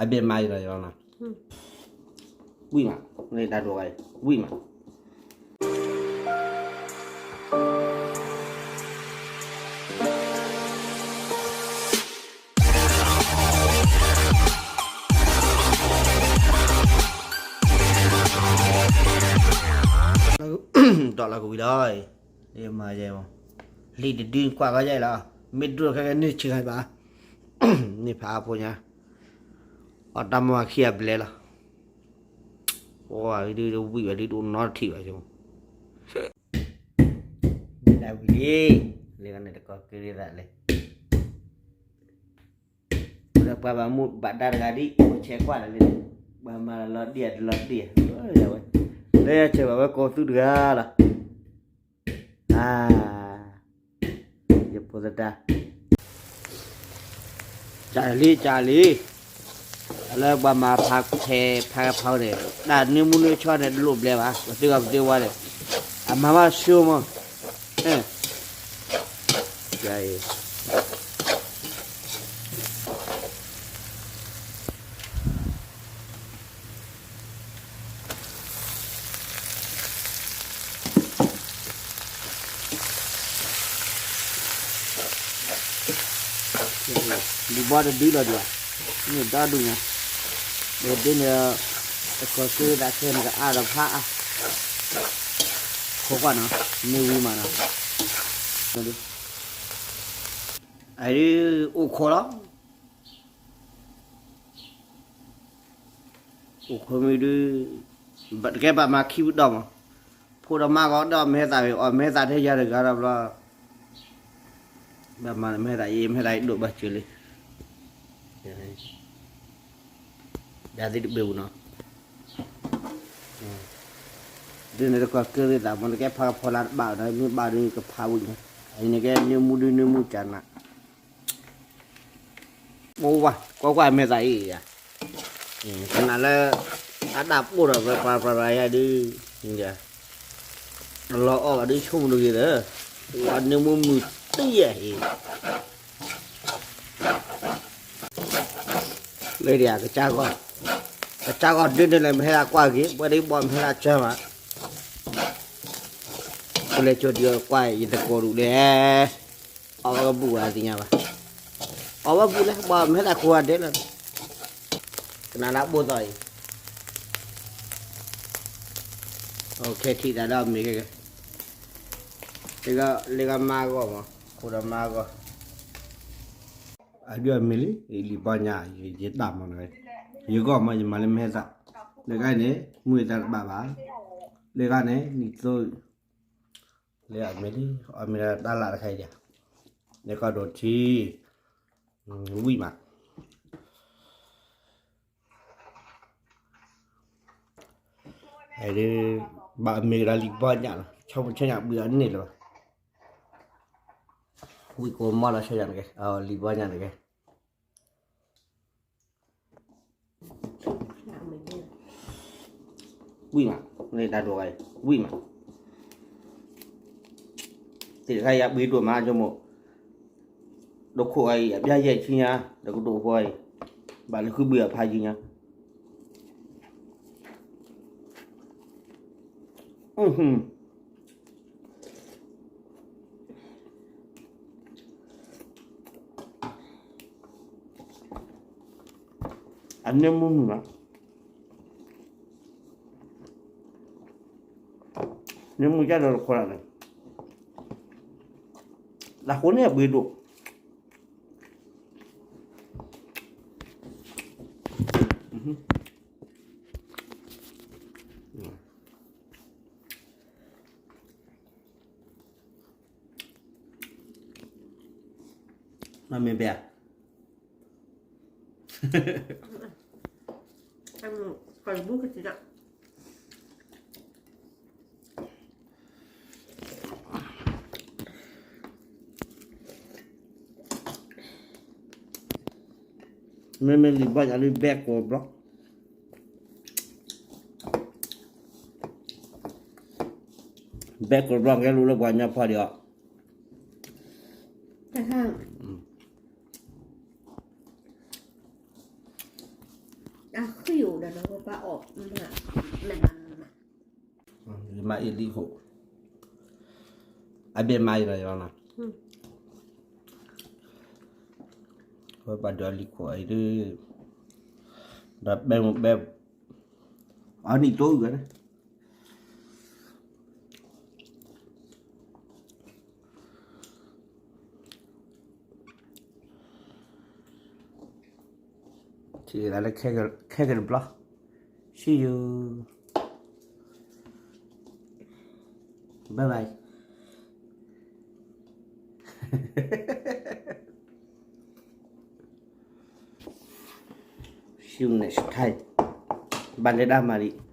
အဘ့ၣ်မၤယီၤလီၤယီၤနီၤ, ဝံၣ်မး, လၢတၢ်ဒိးဂၤအံၤ ဝံၣ်မး, ဒီးလီၤကဝံၤလီၤ, မၤယဲ, လံာ်တဒုကွၢ်ကီယဲလီၤ, မ့ၢ်ဒိၣ်ခဲကနံၣ်ဆံးဂၤဘၣ်, န့ၢ်ဖးအဖိညါ, အီၣ်တၢ်မၤခံအဘျဲလီၤ, ပှၤဒုးဝံၣ်ဝဲဒုးတအိၣ်နီတထံၣ်ဘၣ်, ဒၣ်ဝံၤလံ, လၢန့ၣ်တကီၢ်က့ၤသးလဲၣ် ဒီးပှၤဘၣ်မူဘၣ်ဒါတဂၤဒ် အိၣ်ဆဲးကွၢ်လၢာ်လံ, ပှၤမၤလီၤဒံၣ်အတလီၤဒံၣ်, ဝဲ, လၢယဆဲးဘၣ်ဝဲကိးသုတဂၤလီၤ, အ, ယဖိသဒါ, ကလံ ကလံ, လၢပှၤမၤဖးထဲးဖးကဖီန့ၣ် တၢ်နၢမူနၢဆှီန့ၣ် တလိၣ်ဘျဲဘၣ်, ပသ့ၣ်ဂီၤပသ့ၣ်ဝါန့ၣ်, အမၤဘၣ်ဆိမး, လံာ်ဘီတဒုလီၤဒံးဘၣ်, မ့ၢ်ဒီဒူၣ်ညါ, ဒီးဒ်န့ၣ်, တကီၢ်က့ၤသးခဲန့ၣ်ကအါဒီးဖးအါ, ခိးကွၢ်နီၤ, မ့ၢ်ဝံၤမးနီၤ, အအိၣ်ခိးလီၤ အိၣ်ခိးမ့ၢ်ဒုး, တကဲဘၣ်မၤခံပတီၢ်မး, ဖိဒီးမါဂီၤဒီးမ့ၢ်သးဝဲအီၤ မ့ၢ်သးထဲယၤတဂၤဒီးဘျီ, ဘၣ်မၤမ့ၢ်သးအံၤ မ့ၢ်သးအံၤဒိၣ်ဘၣ်စၢၤလံ, ဒ်သ့ၣ်တဘ့ၣ်ပူၤနီၤ, ဒ်န့ၣ်တကီၢ်က့ၤသးမ့ၢ်တကဲဖးကဖီလာ်တဘၣ်ဒီး မ့ၢ်ဘၣ်ဒုးကဖးဝံၤညါ, အံၤန့ၣ်ကဲနၢမူဒုးနၢမူကနး ပဝါ ကွၢ်ကွၢ်မ့ၢ်သးအံၤယၤ, ကနၣ်လၢ အတၢ်ပိၢ်ဒီးပှၤပှၤပှၤယၤဒုး, တလီၤအီၣ်ဘၣ်ဒုးဆိကမိၣ်တဂ့ၤဒီး, ပှၤနၢမူမုၢ်တယဲၢ်အံၤ, လၢဒ်ကစၢ်ဂီၢ်, ကစၢ်ဂီၢ်ဒုးန့ၣ်လဲၣ် မ့ၢ်ဟဲဒၣ်ကွၢ်က့ၤ ပှၤဒ်ဘီမ့ၢ်ဟဲဒၣ်စၢၤမး, ပလဲၤကၠီဒုးကွၢ်ယတကိးဒူၣ်လဲၣ် အီၣ်ဝဲကဘူၣ်ဝဲသ့ၣ်ညါဘၣ်, အီၣ်ဝဲဘူၣ်လဲၣ် ဘၣ်မ့ၢ်ဟဲသးခိၣ်ဂၤဒဲးလီၤ, ကနၣ်လၢအဘိၣ်သီအံၤ, ခဲထံၣ်သးဒီးမ့ၢ်ခဲကဲ, လၢကမါဂီၢ်မး ခိၣ်ဒီးမါဂီၢ်, အဒုးအမ့ၢ်လံ လံာ်ဘီညါ ယတၢ်မၤနၤ, ယဂီၢ်မး ယမၤလၢမ့ၢ်ဟဲသး, လၢဂၤန့ၣ် မုၢ်သးတဘၣ်ဘၣ်, လၢဂၤန့ၣ် နံၣ်သိ လၢအမ့ၢ်လံ အမ့ၢ်တၢ်လၢတခါအံၤ, လၢကီၢ်ဒိၣ်ထံ ဝံၣ်မး, ဘၣ်မ့ၢ်ကဒီးလံာ်ဘီညါလီၤ ဆီမိၣ်ဆီညၣ်ဘှံးအန့ၣ်လၢၤဘၣ်, ဝံၣ်ကိးမီၢ်လီၤဆီညၣ်တကဲ လံာ်ဘီညါတကဲ ဝံၣ်မး, လၢတၢ်ဒိးဂၤအံၤ ဝံၣ်မး, သ့ၣ်တခါယၤဘှံးဒိၣ်မး ဆိကမိၣ်, ဒိခိၣ်အံၤ အဘျါယဲၢ်ဆံညါ ဒီးကဒိၣ်ဖိအံၤ, ဘၣ်လၢဃုဘှံးအဖးယံၤညါ အန့ၣ်မုၢ်မုၢ်မး, န့ၣ်မုၢ်ကၢ်ဒီးတခိးလၢ်န့ၣ်, လၢဃိန့ၣ်အဘှံးဒိၣ် မ့ၢ်ဘဲဧါ, မ့မ့ၢ်လံာ်ဘီညါလံ ဘဲကိးဘျီ, ဘဲကိးဘျီ ကဲလူၤလၢပှၤကညီဖီဒံးအီၤ, တခါ အ အဃံအိၣ်ဒီးနီၤ ပဘၣ်အီၣ်မး, မးအ့ၣ်လံခိၣ်, အဘ့ၣ်မၤအံၤလီၤယလီၤနီၤ, ပဘၣ်ဒုးအလံခိၣ်အံၤ, ဒီးပဲမုၢ်ပဲ, အနံၣ်တိၢ်ဂၤန့ၣ် ထံၣ်လၢခဲကတဘျီ, see you, bye bye, ရှုံးန့ၣ် ဘၣ်လဲၤဒၣ်မၤလံ,